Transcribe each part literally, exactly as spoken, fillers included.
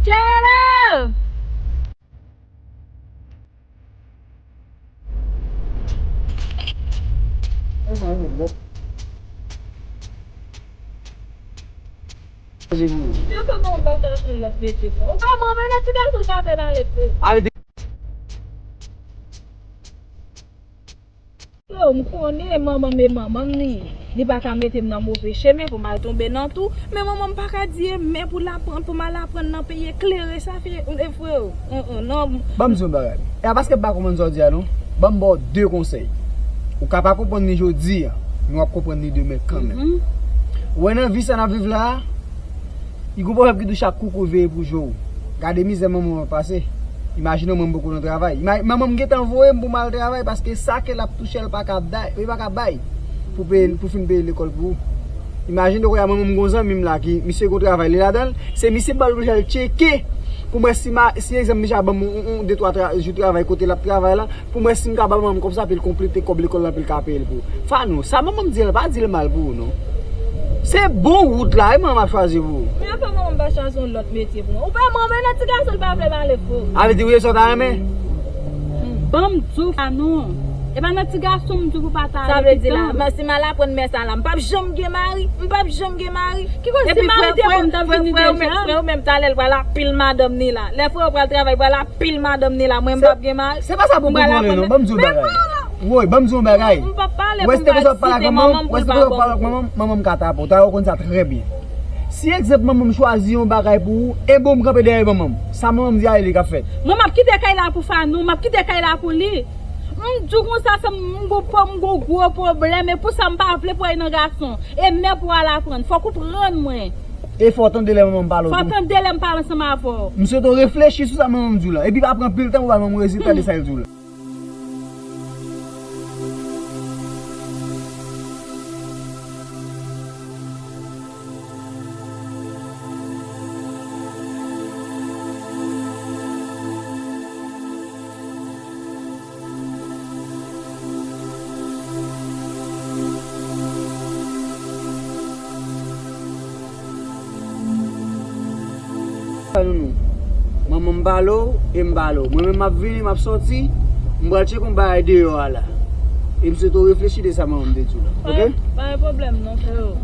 Tchelo! Yo pa bon bagay lòt mesye. Ou pa bon, men nan ti gason sa fè nan lespri. Yo, m konnen manman m e manman m li ye. Li pa ka mete m nan move chemen pou m al tonbe nan tou. Men manman m pa ka di e men pou l aprann, pou m al aprann nan peyi eklere sa fè, e freo. An, an, non. Ban m di yon bagay. E a paske m pa konprann sa w di a non. Ban m ba w de konsèy. Ou ka pa konprann li jodi a, men w ap konprann li demen kanmenm. Mhm. Ou wè nan vi sa n ap viv la a, li gon pwovèb ki di w chak koukou veye pou je w. Gade mizè manman m ap pase. Imajine w mwen m poko nan travay. Ima-, manman m gentan voye m pou m al travay paske sa ke l ap touche a l pa ka bay, li pa ka bay pou peye, pou fin peye lekòl pou ou. Imajine w kounye a manman m gon zanmi m la ki misye gon travay li ladan l, se misye m pral oblije al tcheke pou m wè si ma, si egzanp misye a ban m yon, yon, yon de twa tra-, jou travay kote l ap travay la, pou m wè si m ka ba manman m kòb sa, pou l konplete kòb lekòl la, pou l ka peye l pou ou. Fano, sa manman m di la, pa di l mal pou ou, non. Se bon wout la, e manman m ap chwazi pou ou. Men avan manman m pa chwazi yon lòt metye pou mwen. Ou pa manman nan ti gason, l pa vle m ale fo. A vle di, ou ye sa w ta renmen? Ban m di w, Fano. E pa nan ti gason m di w pou pa ta ale. Sa vle di la, men si m al aprann men sa la, m p ap janm gen mari, m p ap janm gen mari. Ki kote mari te bon, m t ap vini deja. Frè w menm, talè l pral apil madanm ni la. Lè frè w pral travay, pral apil madanm ni la. Mwen, m p ap gen mari. Se pa sa pou konprann non, ban m di w bagay. Woy, ban m di w bagay. M p ap pale pou m pa site manman m, pou l pa ban m kou. Manman m ka tape w, ta yo konn sa trè byen. Si egzanp manman m chwazi yon bagay pou ou, e bon m kanpe dèyè manman m. Sa manman m di a, e li k ap fèt. Mwen, m ap kite kay la pou Fano, m ap kite kay la pou li. M di w konsa, se m gon pwo-, m gon gwo pwoblèm, e pou sa m pa vle pou al nan gason. E men pou al aprann. Fòk ou prann mwen. E fò w tande lè manman m pale w tou. Fò w tande lè m pale ansanm avè w. M swete w reflechi sou sa manman m di w la. Epi pa pran pil tan pou bay manman m rezilta de sa l di w la. Sa nou nou. Manman m pale w, e m pale w. Mwen menm m ap vini, m ap sòti, m pral tcheke yon bagay deyò a la. E m swete w reflechi de sa manman m te di w la, oke? Pa gen pwoblèm non, freo.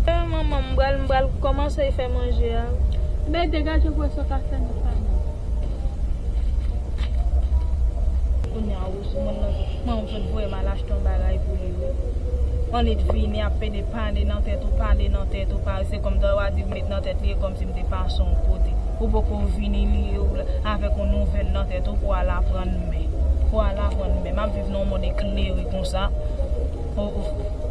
E manman m pral, m pral kòmanse fè manje a. Ben, degaje w wè sa w ka fè nan sa non. Kounye a, ou sou moun nan, mwen, m sot voye m al achte yon bagay pou li, wi. Annik vini ap pede pale nan tèt ou, pale nan tèt ou, pa, se kòm ta w a di met nan tèt li, e kòmsi m te pase yon kote. Ou poko vini li, ou avèk yon nouvèl nan tèt ou pou al aprann men. Pou al aprann men. M ap viv nan yon mond eklere konsa. O, o,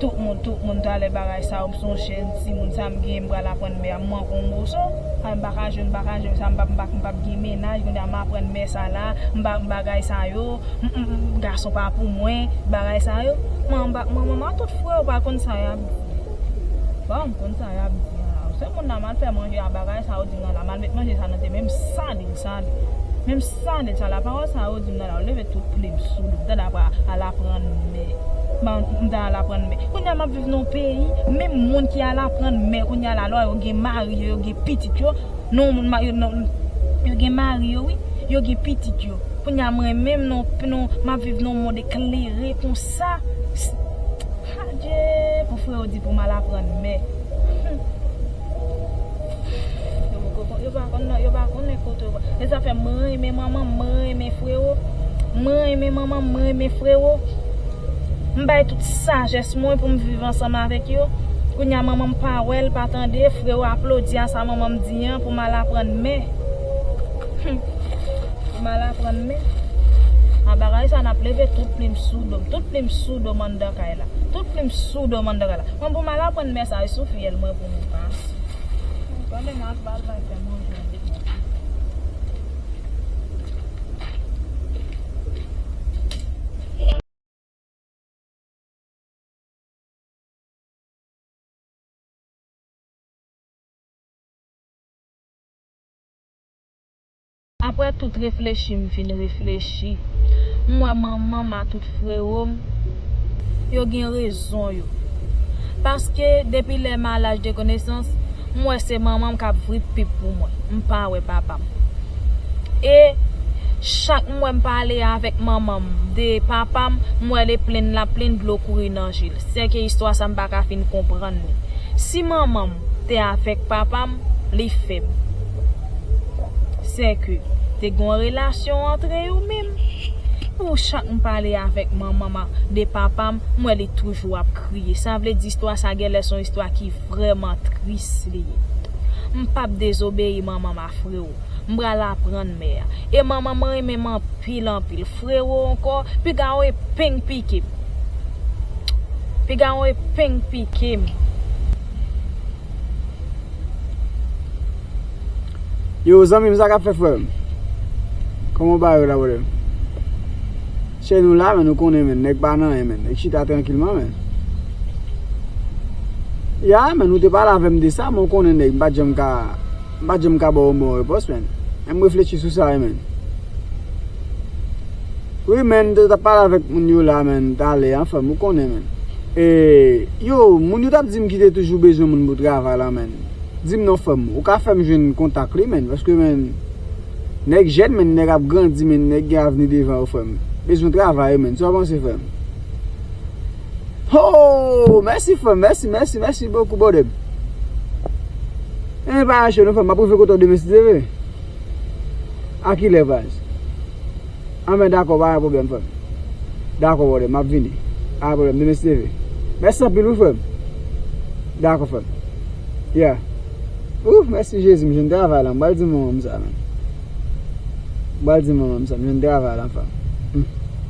tout moun, tout moun, talè bagay sa yo, m sonje timoun sa m gen, m pral aprann men, m manke yon moso. Ay, m pa ka jwenn, m pa ka jwenn sa, m p ap, m p ap, m p ap gen mennaj, kounye a m aprann men sa la, m pa, bagay sa yo, m, m, m, gason pa pou mwen, bagay sa yo. Manman, manman, tout frè yo pa konn sa y ap di. Bon, m konn sa y ap di an la. Se moun nan m al fè manje a, bagay sa yo di m nan la, m al met manje sa nan te, men m sale l, sale l. Men m sale l, sa la, pawòl sa yo di m nan la, yo leve tout plim sou do m, tande ap al aprann men. M, m ta al aprann men. Kounye a m ap viv nan yon peyi, menm moun ki al aprann men, kounye a la, lò yo gen mari yo, yo gen pitit yo, non, moun ma-, yo, non, yo gen mari yo, wi, yo gen pitit yo. Kounye a mwen menm, non, non, m ap viv nan yon mond eklere konsa. Adje, pou frè yo di pou m al aprann men. Yo poko konn, yo pa konn, yo pa konnen kote yo. E sa fè mwen renmen manman m, mwen renmen frero. Mwen renmen manman m, mwen renmen frero. M bay tout sajès mwen pou m viv ansanm avèk yo. Kounye a manman m pa wè l, pa tande, frero aplodi a sa manman m di an pou m al aprann men. Pou m al aprann men. A bagay sa n ap leve tout plim sou do m. Tout plim sou do m anndan kay la. Tout plim sou do m anndan kay la. Mwen pou m al aprann men sa, e sou fyèl mwen pou m pase. Tande m al bal bay fè manje an depi. Apre tout reflechi m fin reflechi, m wè manman m a tout frero m, yo gen rezon yo. Paske depi lè m a laj de konesans, m wè se manman m k ap vip pip pou mwen. M pa wè papa m. E chak m wè m pale avèk manman m de papa m, m wè l ap plenn, l ap plenn dlo kouri nan je l. Sèke istwa sa m pa ka fin konprann li. Si manman m te avèk papa m, li fè m. Sèke te gen yon relasyon antre yo menm. Pou chak m pale avèk manman m de papa m, m wè li toujou ap kriye. Sa vle di istwa sa genlè se yon istwa ki vrèman tris li ye. M p ap dezobeyi manman m a, freo. M pral aprann mè a. E manman m renmen m anpil, anpil. Freo ankò, piga yon epeng pike m. Piga yon epeng pike m. Yo, zanmi m, sa k ap fèt, frè m? Kòman w ba yo la, brother? Se nou la, men nou konnen, men nèg pa nan anyen, men nèg chita trankilman, men. Ya, men nou te pale avè m de sa, men w konnen nèg, m pa t janm ka, m pa t janm ka ba w yon bon repons, men. Men m reflechi sou sa, wi, men. Wi, men, m te t ap pale avèk moun yo la, men, talè, an, frè m, ou konnen, men. E, yo, moun yo t ap di m ki te toujou bezwen moun pou travay la, men. Di m non, frè m, ou ka fè m jwenn kontak li, men, paske, men, nèg jèn, men, nèg ap grandi, men, nèg gen avni devan yo, frè m. Bezwen travay, men. Sa w panse, frè m? Oh, mèsi, frè m. Mèsi, mèsi, mèsi bokou, brother m. E pa rache nou, frè m. M ap rive kote w demen, si Dye vle. A kilè, baz? Anben, dakò, pa gen pwoblèm, frè m. Dakò, brother, m ap vini. Pa gen pwoblèm, demen, si Dye vle. Mèsi anpil, wi, frè m. Dakò, frè m. Yeah. Ooh, mèsi Jezi, m jwenn travay la. M pral di manman m sa, men. M pral di manman m sa, m jwenn travay la, frè m. Hmm.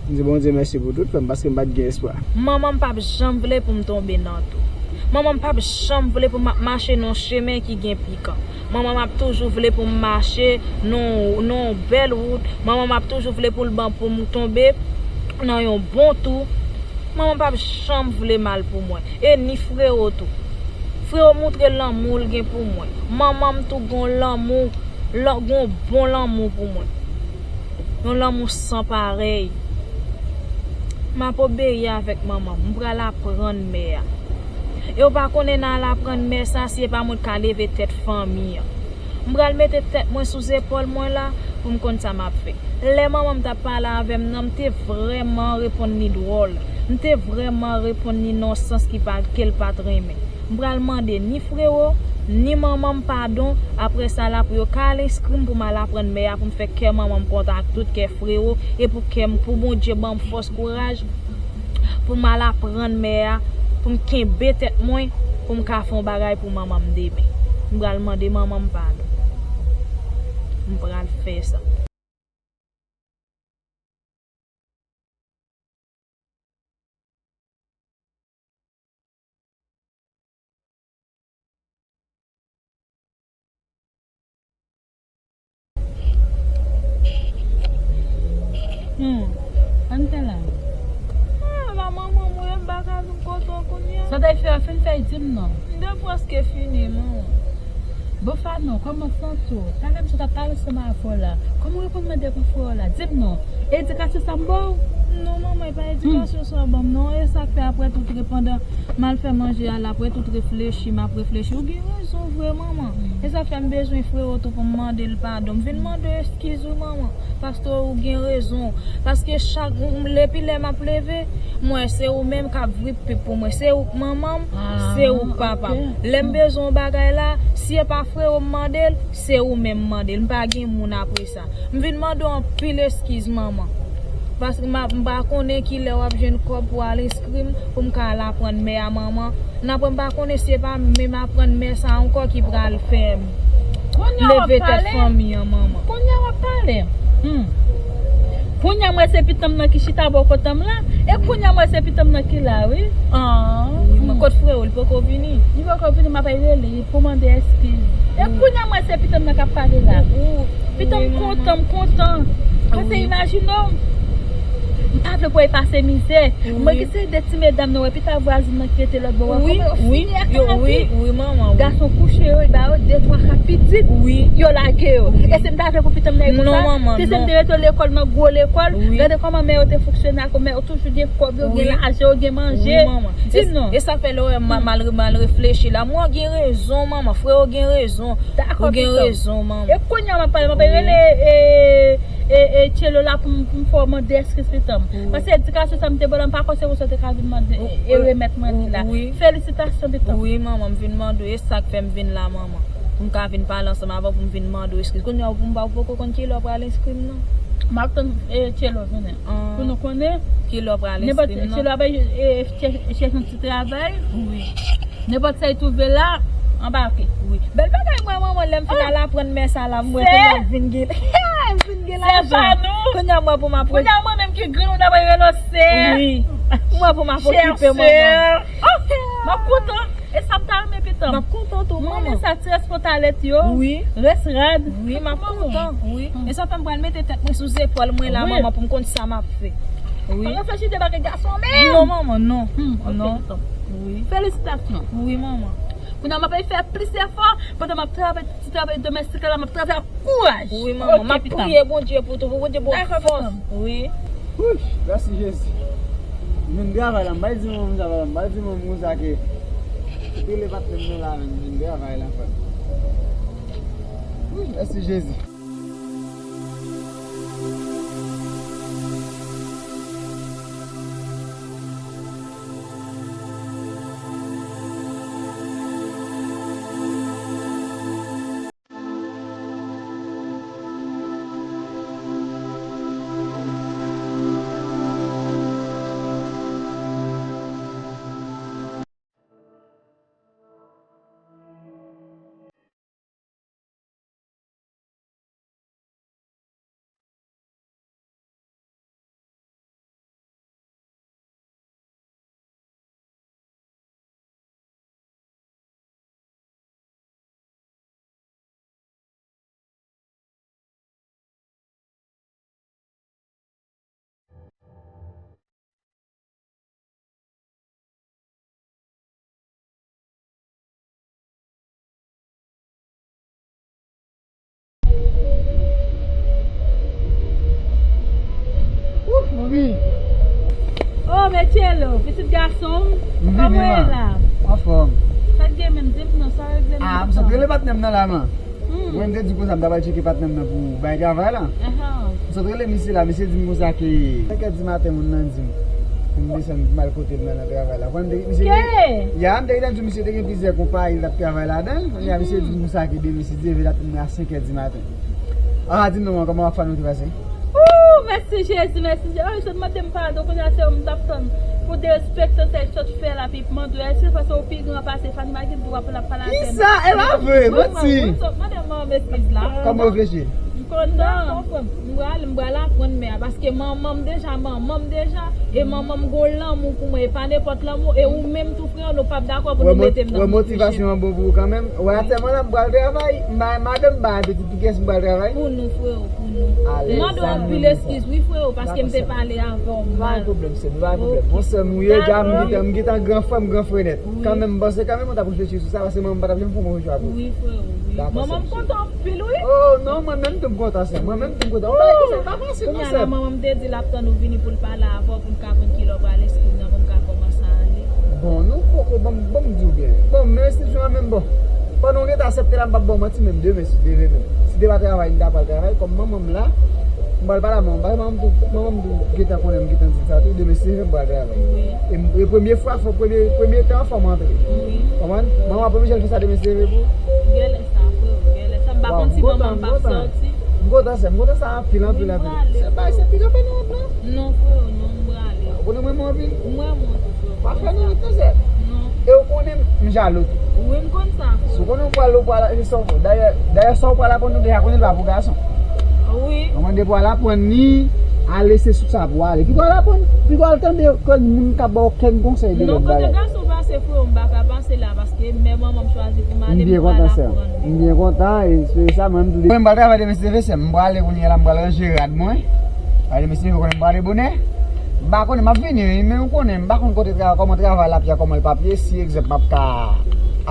M di Bondye mèsi pou tout, frè m, paske m pa t gen espwa. Manman m p ap janm vle pou m tonbe nan tou. Manman m p ap janm vle pou m ap mache nan yon chemen ki gen pikan. Manman m ap toujou vle pou m mache nan, nan yon bèl wout. Manman m ap toujou vle pou l ban pou m tonbe nan yon bon tou. Manman m p ap janm vle mal pou mwen. E ni freo tou. Freo moutre lanmou l gen pou mwen. Manman m tou gon lanmou, lan-, gon bon lanmou pou mwen. Yon lanmou san parèy. M ap obeyi avèk manman m. M pral aprann mè a. E w pa konnen nan al aprann mè sa, si e pa mwen k ka leve tèt fanmi an. M pral mete tèt mwen sou zepòl mwen la pou m konn sa m ap fè. Lè manman m t ap pale avè m nan, m te vrèman reponn li dwòl. M te vrèman reponn li nan yon sans ki pa, ke l pa t renmen. M pral mande ni freo, ni manman m padon. Apre sa, l ap yo ka al enskri m pou m al aprann mè a, pou m fè kè manman m kontan ak tout kè freo, e pou kè m, pou Bondye ban m fòs, kouraj, pou m al aprann mè a, pou m kenbe tèt mwen, pou m ka fè yon bagay pou manman m demen. M pral mande manman m padon. M pral fè sa. Hmm. Ann te la. Ah, la manman mwen, m pa ka vin kote w kounye a. Sa w te fè a, fin fè, di m non. M te prèske fini, manman. Bon, Fano, kòman w santi w? Talè m sot ap pale ansanm avè w la. Kòman w reponn mande pou frè w la? Di m non. Edikasyon sa m ba w? Non, manman, e pa edikasyon sa w ban m, non. E sa k fè apre tout, pandan m al fè manje a la, apre tout reflechi, m ap reflechi. Ou gen rezon vre, manman. E sa fè m bezwen freo tou pou m mande l padon. M vin mande w eskiz, wi, manman. Paske ou gen rezon. Paske chak, m, depi lè m ap leve, m wè se ou menm k ap vip pip pou mwen. Se ou k manman m, se ou k papa m. Lè m bezwen yon bagay la, si e pa freo m mande l, se ou menm m mande l. M pa gen moun apre sa. M vin mande w anpil eskiz, manman. Paske m a, m pa konnen kilè w ap jwenn kòb pou al enskri m, pou m ka al aprann mè a, manman. N apre m pa konnen si e pa menm aprann mè sa ankò ki pral fè m leve tèt fanmi an, manman. Kounye a w ap pale. Hmm. Kounye a m wè se pitit m nan ki chita bò kote m la. E kounye a m wè se pitit m nan ki la, wi. Ah. Wi, men kot freo l poko vini? Li poko vini, m ap rele li pou mande eskiz. E kounye a m wè se pitit m nan k ap pale la. Pitit m kontan, m kontan. Paske imajine w. Pa vle pou y pase mizè. Mwen ki se de ti medam nan, wè, pita vwazin nan ki rete lòt bò, wè, wi, kòman yo wi, fini ak yo lavi. Wi, manman, wi. Gason kouche yo, y ba yo de, twa, kat pitit. Wi. Yo lage yo. Wi. E si m ta vle pou pitit mwen konsa, non, manman, si se m te rete lekòl nan gwo lekòl, wi, gade kòman mè yo te fonksyone ak mè yo toujou gen kòb, yo gen lajan, yo gen manje. Wi, manman. Di m non. E sa fè lè w wè m mal, mal reflechi la. Mwen gen rezon, manman. Frè yo gen rezon. Dakò, pitit mwen. Ou gen rezon, manman. E kounye a m ap pale, m ap rele, e, e, e, Tchelo la pou m, pou m fè w mande eskiz, pitit mwen. Wi. Paske edikasyon sa m te ba w la, m pa panse konsa w te ka vin mande, e, e remèt mwen li la. Wi. Felisitasyon, pitit mwen. Wi, manman, m vin mande w, e sa k fè m vin la, manman. Pou m ka vin pale ansanm avè w, pou m vin mande w eskiz. Kounye a, ou pou m pa, ou poko konn kilè w pral enskri m nan? M ap tann, e, Tchelo vini. Pou nou konnen. Kilè w pral enskri m nan? Nenpòt, Tchelo ap, e, chè-, chèche yon ti travay. Wi. Nenpòt sa y twouve la, anbake. Wi. Bèl bagay mwen, manman, lè m fin al aprann mè sa la, m wè kounye a m vin gen, m vin gen lajan. Kounye a m wè pou m apreche. Kounye a mwen menm ki granmoun ap rele w sè. Wi. M wè pou m ap okipe manman. M ap kontan. E sa m ta renmen, pitit mwen. M ap kontan tou, manman. Mwen renmen sa, ti rès pantalèt yo. Wi. Rès rad. Wi, m ap kontan. Wi. E sa fè m pral mete tèt mwen sou zepòl mwen la, manman, pou m konn sa m ap fè. Wi. Pa reflechi debake gason menm. Non, manman, non. Non. Wi. Felisitasyon. Wi, manman. Kounye a m ap fè plis efò, pandan m ap travay, ti travay domestik la, m ap travay ak kouraj. Wi, manman. M ap priye Bondye pou tou, pou Bondye ba w fòs. Wi. Wouch, mèsi Jezi. M vin travay la, m bay di manman m sa, m bay di manman m sa ke se rele patnè m nan la, men m vin travay la, frè m. Wouch, mèsi Jezi. Ouf, manmi. Oh, Mechelo, pitit gason m. M vini, kòman w ye la? Anfòm. Sa k gen menm, di m non, sa regle m. Ah, m sot rele patnè m nan la, man. Hmm. Mwen, m te di konsa, m ta pral tcheke patnè m nan pou bay travay la. Ahan. M sot rele misye la, misye di m konsa ke senk è di maten, moun nan di m pou m desann pou m al kote l nan, nan travay la. Konn m te, misye te, ya, m te gentan di w misye te gen plizyè konpayi l t ap travay ladan l. Kounye a, misye di m konsa ke demen, si Dye vle, l ap vin a senk è di maten. Ah, di m non, kòman w ap fè nou te pase? Ooh, mèsi Jezi, mèsi Jezi. Oh, sot mande m padon, kounye a se ou m t ap tann pou derespekte sa sot fè la, pi mande w eskiz paske ou pi gran pase Fanny Magid, dwa pou l ap pale avè m. Kisa? E pa vre, manti. Mande manman m eskiz la. Kòman w reflechi? M kontan. M pral, m pral aprann mè a, paske manman m deja, manman m deja, e manman m gon lanmou pou mwen, e pa nenpòt lanmou, e ou menm tou, frè, nou p ap dakò pou nou mete m nan motivasyon an bon pou ou kanmenm. Wè, aktyèlman la, m pral travay, m ba, madanm ba, Pou kiyès m pral travay? Pou nou, freo, pou nou. Mande w anpil eskiz, wi, freo, paske m te pale avè w mal. Pa gen pwoblèm, sè m, pa gen pwoblèm. Bon, sè m ou ye, ja m gentan, m gentan gran frè m, gran frè nèt. Kanmenm, m panse kanmenm ou t ap reflechi sou sa, paske manman m pa t ap janm fè w move chwa pou ou. Wi, freo, wi. Manman m kontan anpil, wi. Oh, non, mwen menm tou m kontan, sè m. Mwen menm tou m kontan. Bagay konsa pa fasil, non, sè m. Kounye a la, manman m te di l ap tann ou vini pou l pale avè w, pou l ka konn kilè w pral enskri m nan, pou m ka kòmanse ale. Bon, nou poko, ban m, ban m di w byen. Bon, men enskrisyon an menm, bon. Pandan w rete aksepte la, m p ap ba w manti, men demen, si Dye vle menm. Si te pa travay, m ta pral travay. Kòm manman m la, m pral pale a manman m. Paske manman m tou, manman m tou gentan konnen m gentan di l sa tou. Demen, si Dye vle, m pral travay. Wi. E m, e premye fwa, fò premye, premye tan, fò m antre. Wi. Konprann? Manman, premye jan l fè sa, demen, si Dye vle pou. Genlè sa, freo, genlè sa. M pa konn si manman m p ap sòti. M kontan, sè m. M kontan sa anpil, anpil, anpil. Se pa, se piga fè nou wont, non. Non, freo, non, m prale. Ou konnen mwen, mwen anpil. M renmen w tou, freo. Pa fè nou wont, non, sè. Non. E ou konnen m jalou tou. Wi, m konn sa, freo. Si w konnen w pral, ou pral, e sa w, dayè, dayè, sa w pral aprann, ou deja konnen l pa pou gason. Wi. Ou mande pou al aprann li, ale se sou sa pou ale. Pi w al aprann, pi w al tande kòd moun k ap ba w okenn konsèy de lòt bagay. Non, kote gason pase, freo, m pa ka pase la, paske men manman m chwazi pou m ale, m pral aprann. M byen kontan, sè m. M byen kontan, e se sa, mwen, m tou. Mwen, m pral travay demen, si Dye vle, sè m. M prale kounye a la, m pral ranje rad mwen. Pral demen, si Dye vle, konnen m prale bonè. M pa konnen, m ap vini, wi, men ou konnen, m pa konn kote travay, kòman travay l ap ye, kòman l p ap ye, si egzanp m ap ka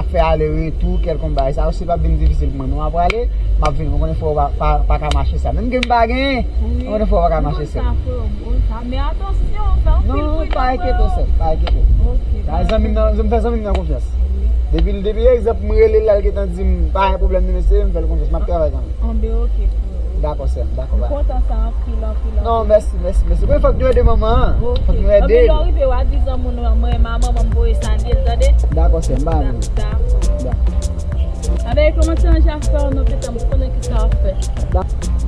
ap fè ale retou, kèlkonk bagay sa yo, si l p ap vin difisil pou mwen, men m ap prale, m ap vini, mwen konnen fò w pa, pa, pa ka mache sa. Menm ke m pa genyen, mwen konnen fò w pa ka mache sa. Wi, m konn sa, frè, m konn sa. Men atansyon, fè anpil pridans, frè. Non, pa enkyete w, sè, pa enkyete w. Ok, dakò. Zanmi m nan, m fè zanmi m nan konfyans. Wi. Depi, depi egzanp m rele l, l al gentan di m, pa gen pwoblèm non mesye, m fè l konfyans, m ap travay kanmenm. Anben, ok, frè. Dakò, sè m, dakò, bye. M kontan sa anpil, anpil, anpil. Non, mèsi, mèsi, mèsi. Wi, fòk nou ede manman an. Ok. Fòk nou ede l. Anben, lè w rive, w a di zanmi w, mwen, manman m voye salye l, tande? Dakò, sè m, bye. Da-, dakò. Dakò. Anben, kòmanse ranje afè w non, pita m konnen ki sa w ap fè. Dakò.